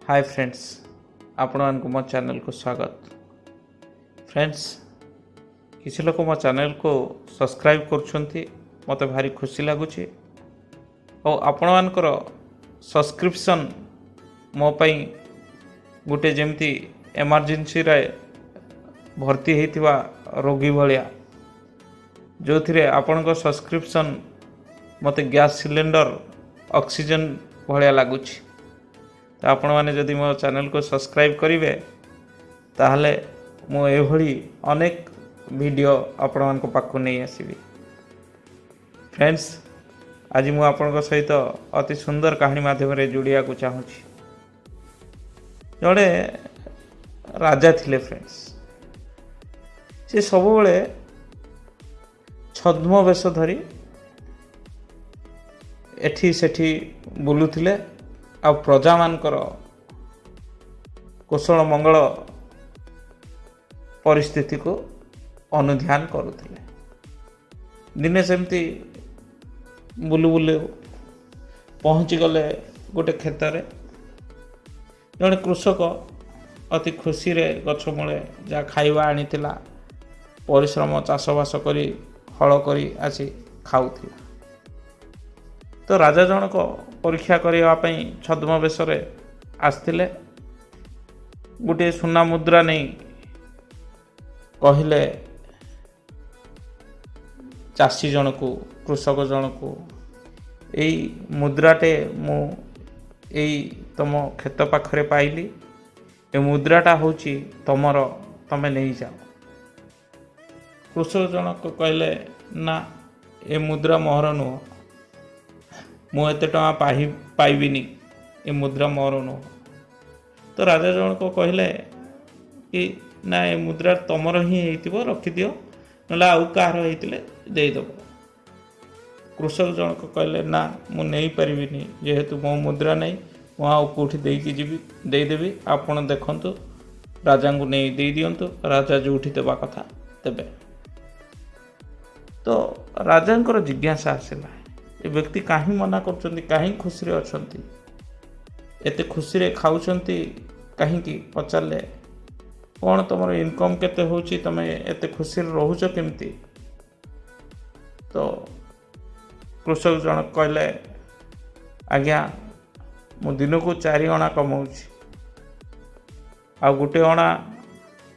ହାଏ friends, ଆପଣମାନଙ୍କୁ ମୋ ଚ୍ୟାନେଲକୁ ସ୍ୱାଗତ। ଫ୍ରେଣ୍ଡସ୍, କିଛି ଲୋକ ମୋ ଚ୍ୟାନେଲକୁ ସବସ୍କ୍ରାଇବ୍ କରୁଛନ୍ତି, ମୋତେ ଭାରି ଖୁସି ଲାଗୁଛି। ଆଉ ଆପଣମାନଙ୍କର ସବସ୍କ୍ରିପସନ୍ ମୋ ପାଇଁ ଗୋଟେ ଯେମିତି ଏମର୍ଜେନ୍ସିରେ ଭର୍ତ୍ତି ହେଇଥିବା ରୋଗୀ ଭଳିଆ, ଯେଉଁଥିରେ ଆପଣଙ୍କ ସବସ୍କ୍ରିପସନ୍ ମୋତେ ଗ୍ୟାସ୍ ସିଲିଣ୍ଡର, ଅକ୍ସିଜେନ୍ ଭଳିଆ ଲାଗୁଛି। ତ ଆପଣମାନେ ଯଦି ମୋ ଚ୍ୟାନେଲକୁ ସବସ୍କ୍ରାଇବ୍ କରିବେ, ତାହେଲେ ମୁଁ ଏଭଳି ଅନେକ ଭିଡ଼ିଓ ଆପଣମାନଙ୍କ ପାଖକୁ ନେଇ ଆସିବି। ଫ୍ରେଣ୍ଡସ୍, ଆଜି ମୁଁ ଆପଣଙ୍କ ସହିତ ଅତି ସୁନ୍ଦର କାହାଣୀ ମାଧ୍ୟମରେ ଯୋଡ଼ିବାକୁ ଚାହୁଁଛି। ଜଣେ ରାଜା ଥିଲେ ଫ୍ରେଣ୍ଡସ୍। ସେ ସବୁବେଳେ ଛଦ୍ମବେଶ ଧରି ଏଠି ସେଠି ବୁଲୁଥିଲେ ଆଉ ପ୍ରଜାମାନଙ୍କର କୁଶଳ ମଙ୍ଗଳ ପରିସ୍ଥିତିକୁ ଅନୁଧ୍ୟାନ କରୁଥିଲେ। ଦିନେ ସେମିତି ବୁଲୁ ବୁଲୁ ପହଞ୍ଚିଗଲେ ଗୋଟେ କ୍ଷେତରେ। ଜଣେ କୃଷକ ଅତି ଖୁସିରେ ଗଛ ମୂଳେ ଯାହା ଖାଇବା ଆଣିଥିଲା, ପରିଶ୍ରମ ଚାଷବାସ କରି, ହଳ କରି ଆସି ଖାଉଥିଲା। ତ ରାଜା ଜଣକ ପରୀକ୍ଷା କରିବା ପାଇଁ ଛଦ୍ମବେଶରେ ଆସିଥିଲେ। ଗୋଟିଏ ସୁନା ମୁଦ୍ରା ନେଇ କହିଲେ ଚାଷୀ ଜଣକୁ, କୃଷକ ଜଣକୁ, "ଏଇ ମୁଦ୍ରାଟେ ମୁଁ ଏଇ ତମ କ୍ଷେତ ପାଖରେ ପାଇଲି। ଏ ମୁଦ୍ରାଟା ହେଉଛି ତମର, ତମେ ନେଇଯାଅ।" କୃଷକ ଜଣକ କହିଲେ, "ନା, ଏ ମୁଦ୍ରା ମୋହର ନୁହଁ। ମୁଁ ଏତେ ଟଙ୍କା ପାଇବିନି। ଏ ମୁଦ୍ରା ମୋର ନୁହଁ।" ତ ରାଜା ଜଣକ କହିଲେ କି, "ନା, ଏ ମୁଦ୍ରା ତମର ହିଁ ହେଇଥିବ, ରଖିଦିଅ, ନହେଲେ ଆଉ କାହାର ହେଇଥିଲେ ଦେଇଦେବ।" କୃଷକ ଜଣକ କହିଲେ, "ନା, ମୁଁ ନେଇପାରିବିନି। ଯେହେତୁ ମୋ ମୁଦ୍ରା ନାହିଁ, ମୁଁ ଆଉ କେଉଁଠି ଦେଇକି ଯିବି, ଦେଇଦେବି। ଆପଣ ଦେଖନ୍ତୁ, ରାଜାଙ୍କୁ ନେଇ ଦେଇଦିଅନ୍ତୁ, ରାଜା ଯେଉଁଠି ଦେବା କଥା ଦେବେ।" ତ ରାଜାଙ୍କର ଜିଜ୍ଞାସା ଆସିଲା, ଏ ବ୍ୟକ୍ତି କାହିଁ ମନା କରୁଛନ୍ତି? କାହିଁ ଖୁସିରେ ଅଛନ୍ତି? ଏତେ ଖୁସିରେ ଖାଉଛନ୍ତି କାହିଁକି? ପଚାରିଲେ, "କ'ଣ ତୁମର ଇନକମ୍ କେତେ ହେଉଛି? ତୁମେ ଏତେ ଖୁସିରେ ରହୁଛ କେମିତି?" ତ କୃଷକ ଜଣକ କହିଲେ, "ଆଜ୍ଞା, ମୁଁ ଦିନକୁ 4 ଅଣା କମାଉଛି। ଆଉ ଗୋଟେ ଅଣା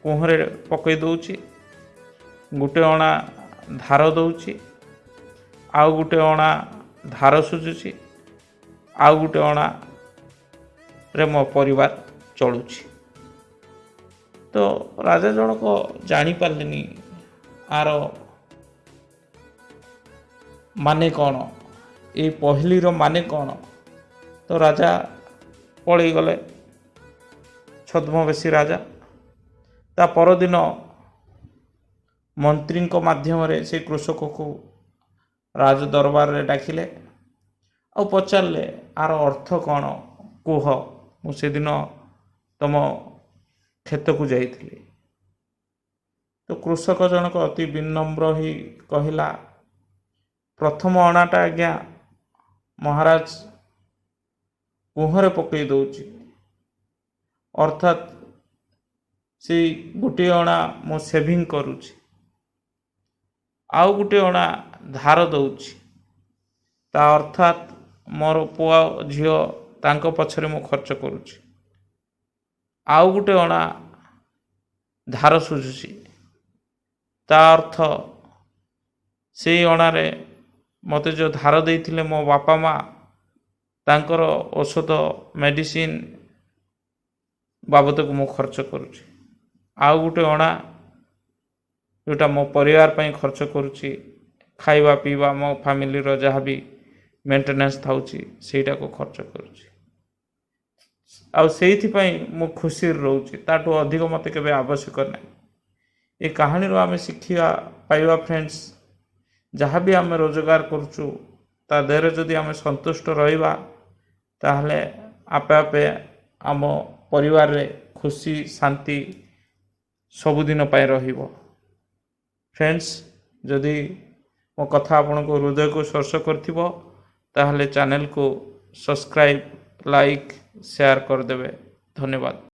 କୁଅରେ ପକାଇ ଦେଉଛି, ଗୋଟେ ଅଣା ଧାର ଦେଉଛି, ଆଉ ଗୋଟେ ଅଣା ଧାର ସୁଝୁଛି, ଆଉ ଗୋଟେ ଅଣାରେ ମୋ ପରିବାର ଚଳୁଛି।" ତ ରାଜା ଜଣକ ଜାଣିପାରିଲେନି ଆର ମାନେ କ'ଣ, ଏଇ ପହେଲିର ମାନେ କ'ଣ। ତ ରାଜା ପଳେଇଗଲେ, ଛଦ୍ମବେଶୀ ରାଜା। ତା ପରଦିନ ମନ୍ତ୍ରୀଙ୍କ ମାଧ୍ୟମରେ ସେ କୃଷକକୁ ରାଜ ଦରବାରରେ ଡାକିଲେ ଆଉ ପଚାରିଲେ, "ଆର ଅର୍ଥ କ'ଣ କୁହ? ମୁଁ ସେଦିନ ତମ କ୍ଷେତକୁ ଯାଇଥିଲି।" ତ କୃଷକ ଜଣକ ଅତି ବିନମ୍ର ହୋଇ କହିଲା, "ପ୍ରଥମ ଅଣାଟା ଆଜ୍ଞା ମହାରାଜ, କୁଅରେ ପକାଇ ଦେଉଛି, ଅର୍ଥାତ୍ ସେଇ ଗୋଟିଏ ଅଣା ମୁଁ ସେଭିଂ କରୁଛି। ଆଉ ଗୋଟିଏ ଅଣା ଧାର ଦେଉଛି, ତା ଅର୍ଥାତ୍ ମୋର ପୁଅ ଝିଅ ତାଙ୍କ ପଛରେ ମୁଁ ଖର୍ଚ୍ଚ କରୁଛି। ଆଉ ଗୋଟେ ଅଣା ଧାର ସୁଝୁଛି, ତା ଅର୍ଥ ସେଇ ଅଣାରେ ମୋତେ ଯେଉଁ ଧାର ଦେଇଥିଲେ ମୋ ବାପା ମା, ତାଙ୍କର ଔଷଧ ମେଡ଼ିସିନ ବାବଦକୁ ମୁଁ ଖର୍ଚ୍ଚ କରୁଛି। ଆଉ ଗୋଟେ ଅଣା ଯେଉଁଟା ମୋ ପରିବାର ପାଇଁ ଖର୍ଚ୍ଚ କରୁଛି, ଖାଇବା ପିଇବା, ମୋ ଫ୍ୟାମିଲିର ଯାହା ବି ମେଣ୍ଟେନାନ୍ସ ଥାଉଛି, ସେଇଟାକୁ ଖର୍ଚ୍ଚ କରୁଛି। ଆଉ ସେଇଥିପାଇଁ ମୁଁ ଖୁସିରେ ରହୁଛି। ତାଠୁ ଅଧିକ ମୋତେ କେବେ ଆବଶ୍ୟକ ନାହିଁ।" ଏ କାହାଣୀରୁ ଆମେ ଶିଖିବା ପାଇବା ଫ୍ରେଣ୍ଡସ୍, ଯାହା ବି ଆମେ ରୋଜଗାର କରୁଛୁ, ତା ଦେହରେ ଯଦି ଆମେ ସନ୍ତୁଷ୍ଟ ରହିବା, ତାହେଲେ ଆପେ ଆପେ ଆମ ପରିବାରରେ ଖୁସି ଶାନ୍ତି ସବୁଦିନ ପାଇଁ ରହିବ। ଫ୍ରେଣ୍ଡସ୍, ଯଦି ମୋ କଥା ଆପଣଙ୍କ ହୃଦୟକୁ ସ୍ପର୍ଶ କରିଥିବ, ତାହେଲେ ଚ୍ୟାନେଲକୁ ସବସ୍କ୍ରାଇବ୍, ଲାଇକ୍, ସେୟାର କରିଦେବେ। ଧନ୍ୟବାଦ।